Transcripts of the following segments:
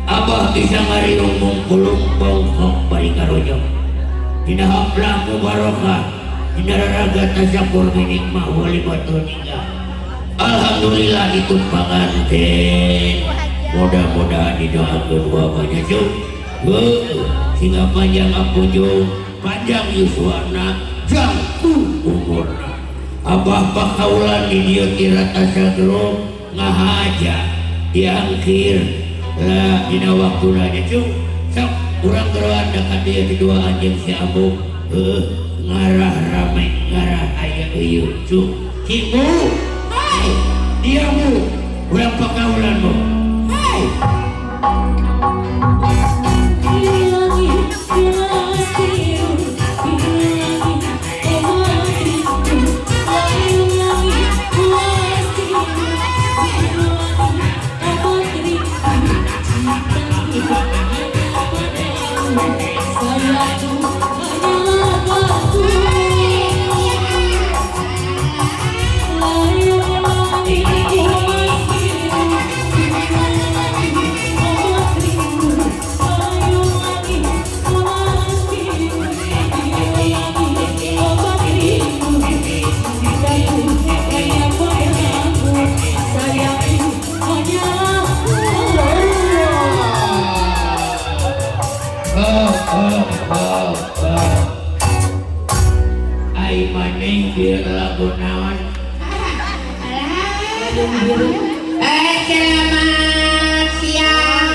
Abah bisa ngariung mungkulung bongkok bari karunyok dina hapla mubarokah dina raraga tazakur binikmah walimatul nikah. Alhamdulillah itu panganten, mudah-mudahan didoakeun wabahnya cung sehingga panjang apujung panjang yuswana jangkung umurna. Abah pakaulan di dieu tirata sagro ngahaja diangkir lah dina waktuna nya cung sok urang geroan dekat dieu di dua anjeun si Ambu ngarah rame ngarah aya eueuh cung cibu hai diamu urang pakaulan mu hai. Selamat siang,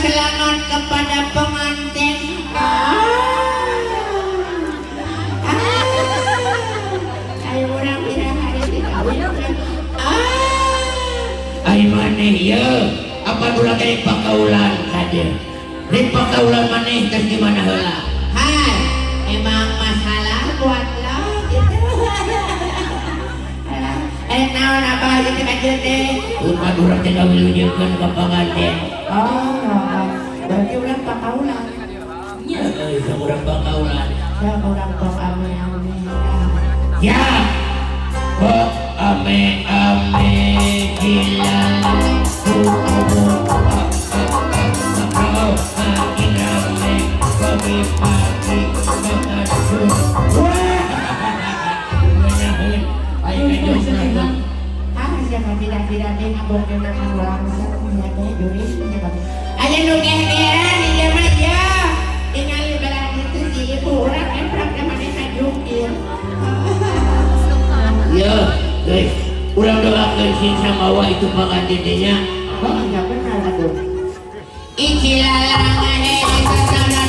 selamat kepada pengantin. Ayo orang kira hari tidak. Maneh ieu apa urang teh pakaulan ka dieu. Rek pakaulan maneh teh gimana heula? Hai, emang masalah buat lo gitu. Eh, naon apa gitu ka dieu teh? Upan urang teh ngawilujengkeun ka panganten. Oh, berarti urang pakaulan. Nya. Heeh, sok urang pakaulan. Siapa urang tong ame-ame. Ya. Kok ame-ame gila. Makin rame pagi-pagi makan. Wah. Ngenaheun. Ayo ka. Ah, siapa tidak-tidak teh ngabongkeun anu langsung nya teh jurig siapa. Aya nu gegeran ieu mah ya. Tingali belah ditu si ibu urang emprak teh manehna jungkir. Ya, guys. Urang doakeun sing samawa itu panganten teh nya. Oh, enggak benar atuh. Icilalang he sasana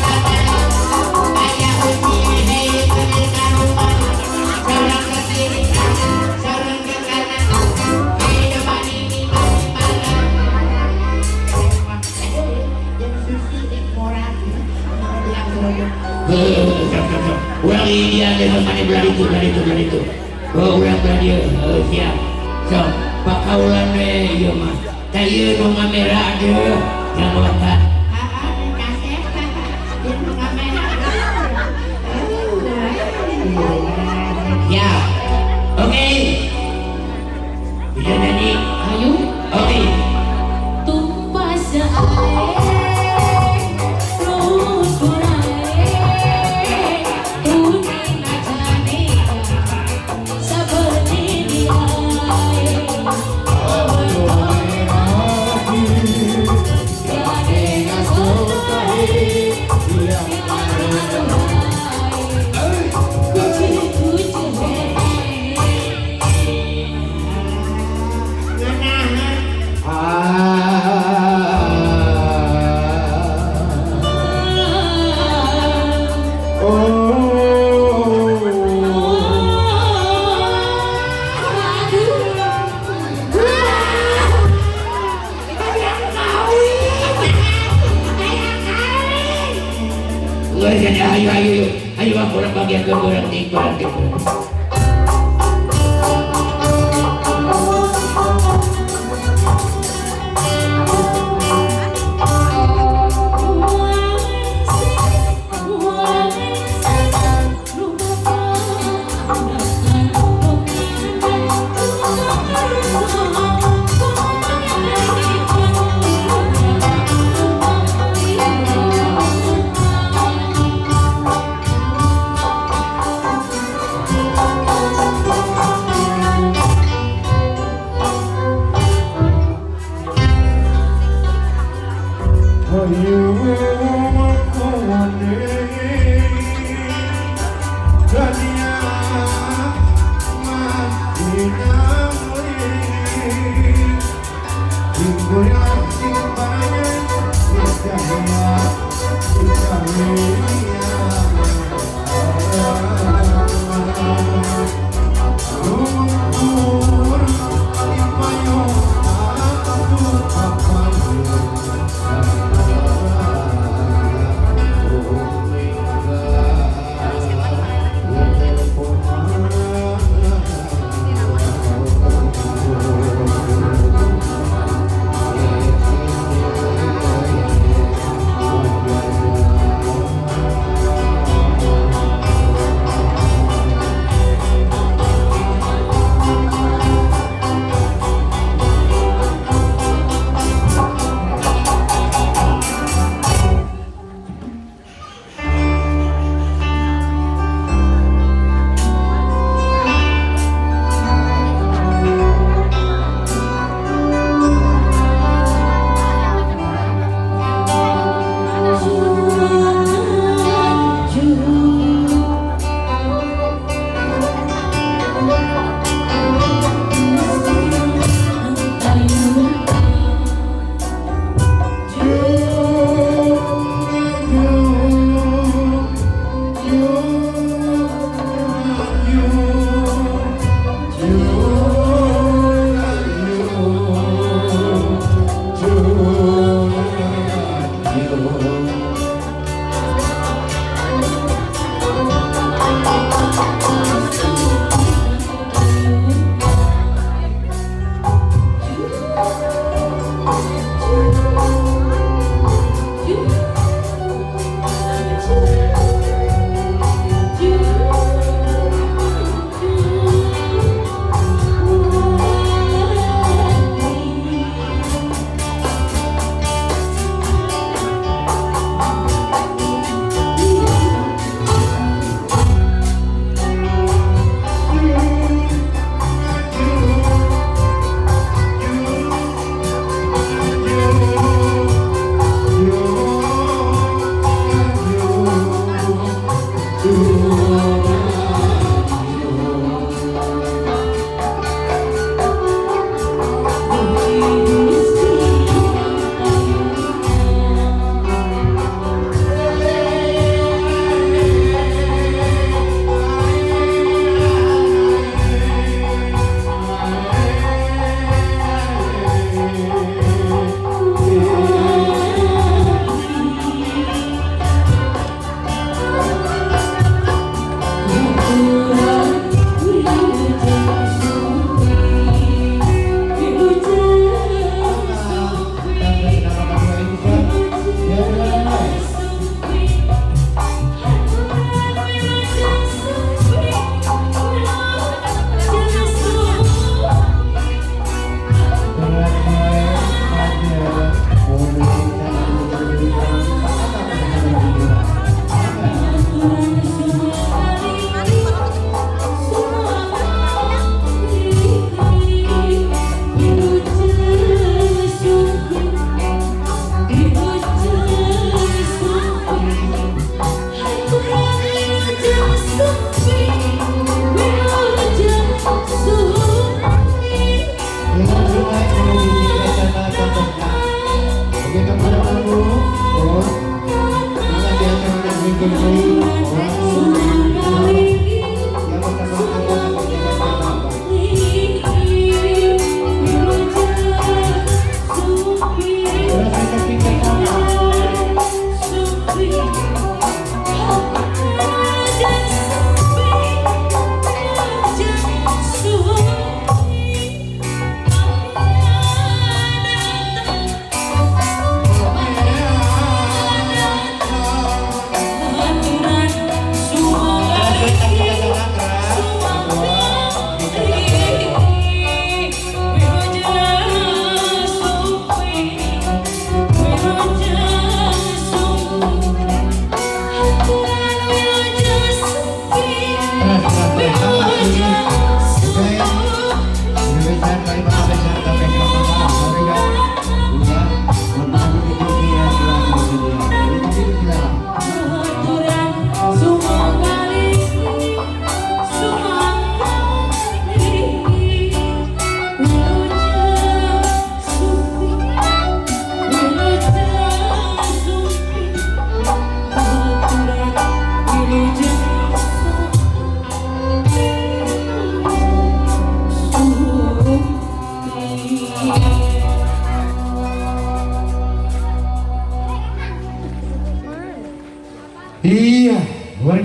aya uci he bener ka rumah. Saurang ke kiri, saurang ke kanan. Hei bani ni bani. Jeung susi jeung morat. Heuh, sok sok sok. Urang dia teh maneh belah ditu, belah ditu, belah ditu. Oh, urang belah dieu. Heuh, siap. Sok, pakaulan we ieu mah. Tah ieu nu ngamera deuh. Jangan. Ah, kasep. Jeung kamera. Ya. Oke. Bisa nyanyi? Ayo. Oke. तुम पास आए मुस्कुराए, तूने न जाने क्या सबर ले आए। प्यारे न सोता है प्यार कुछ कुछ है।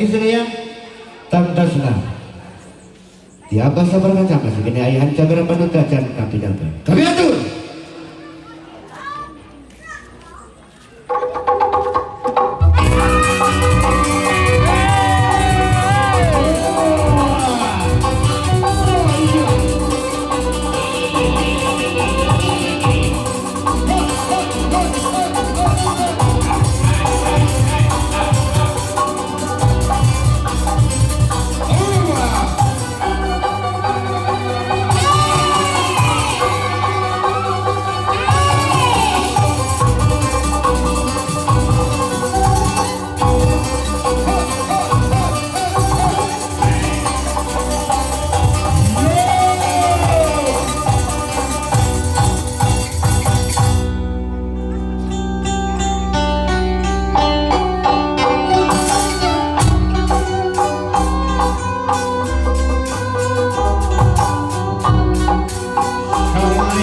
Wargi sadaya tangtosna di abah sabar kaca masih kini ayahan cagar panuta can kapidangkeun. Kami atur.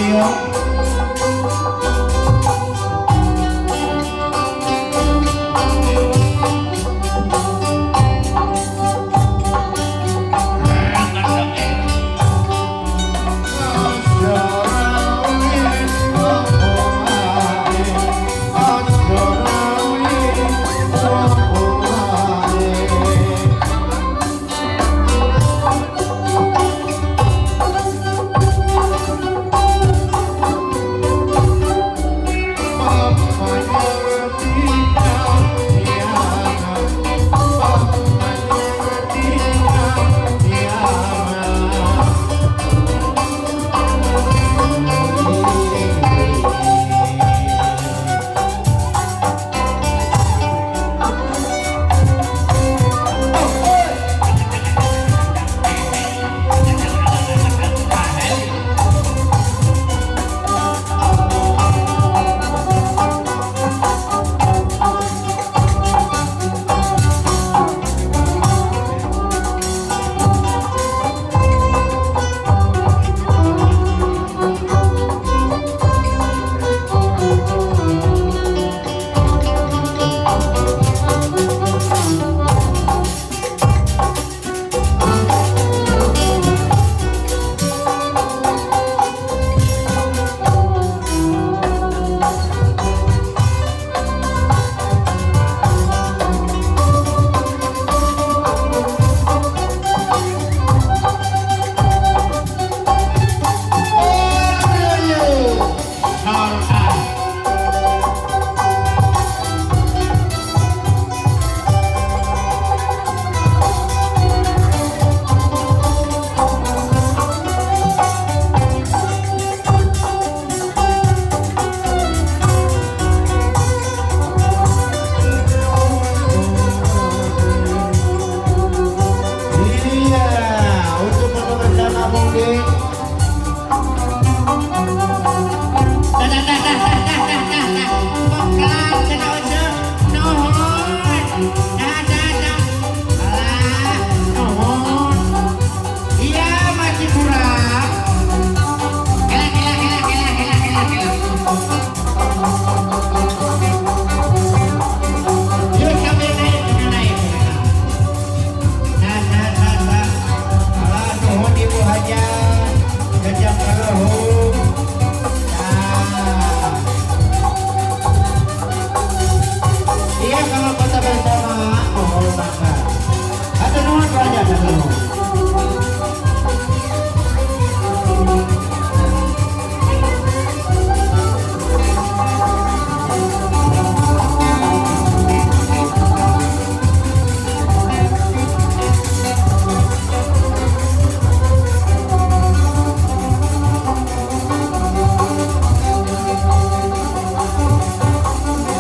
Mario.